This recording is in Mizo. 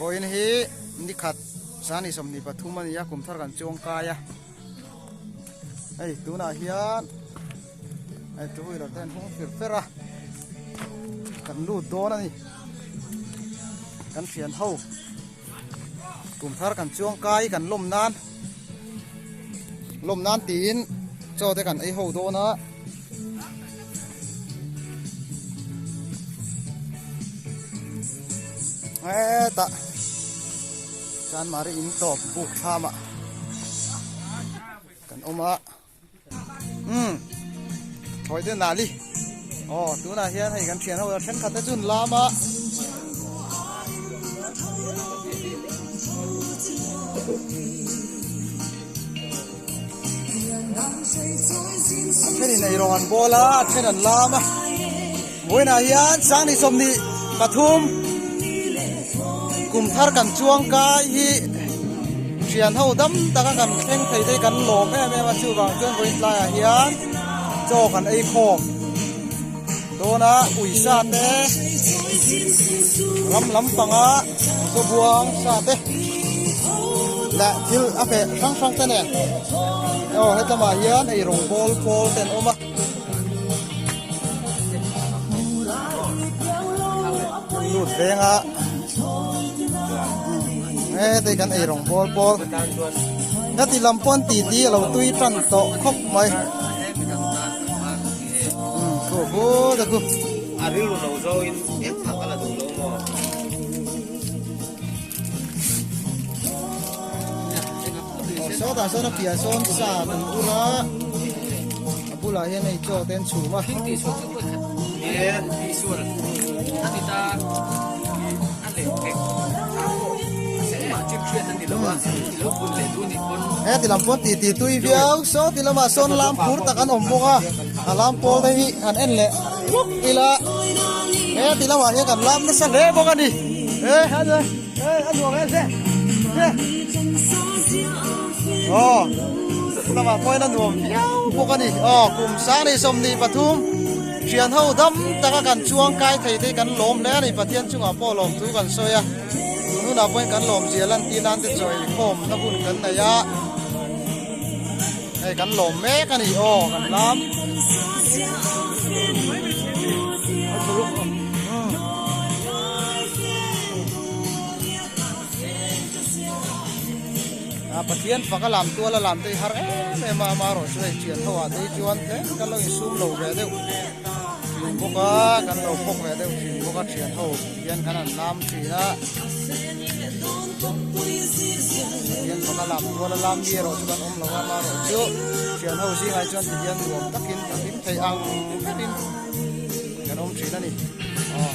Vawiin hi nikhat sani 23 a ni a kum thar kan chuang kai a hei tunah hian hei two wheeler te an hung fir fer a kan lut dawn a ni kan thian ho kum thar kan chuang kai kan lawm nan lawm nan tiin chaw te kan ei ho dawn a. Hetah Chanmari in tawp buk thlamah kan awm a umm thawi te nali aw tunah hian hei kan thian ho thenkhat te chu an lam a. A thenin eirawng an bawl a a then an lam a vawiinah hian sangni 23 kum thar kan chuang kai hi thian ho dam taka kan thleng thei te hi kan lawm em em a chuvang chuan vawiin tlaiah hian chaw kan ei khawm dawn a uisa te ram lampanga zawbuang sa te leh thil a feh hrang hrang te nen aw hetlama hian ei rawng bawl pawl te an awm a lut veng a heti kan ei rawng bawl pawl heti lam pawn ti ti a lo tui tan tawh khawp mai. A rilru lo zawngin eng tak a la duh lo maw? Sawtah sawn a piah sawn sa kan ur a, a bulah hian hei chaw te an chhum a. He ti lam pawn ti ti tui viau saw ti lamah sawn lam phur tak an awm bawk a a lam pawl te hi han en leh lawk ila he ti lamah hian kan lam nasa hle bawk a ni he a he a nuam em se aw lamah pawhin a nuam viau bawk a ni aw kum sang ni 23 thian ho dam taka kan chuang kai thei te kan lawm hle a ni Pathian chungah pawh lawmthu kan sawi a. Tun hunah pawhin kan lawmzia lantir nan te chawi khawm na hun kan nei a, hei kan lawm mek a ni aw kan lam. A Pathian fak a lam tual a lam te hi har em em a amaherawh chu hei thian ho ah te hi chuan tlem kan lo insum lo ve deuh thin bawk a kan lo bawk ve deuh thin bawk a thian ho. Hian kan han lam thin a Pathian faka lam tual a lam mi erawh chu kan awm lo a amaherawh chu thian ho zingah chuan ti hian nuam takin a hlim thei ang berin kan awm thin a ni aw.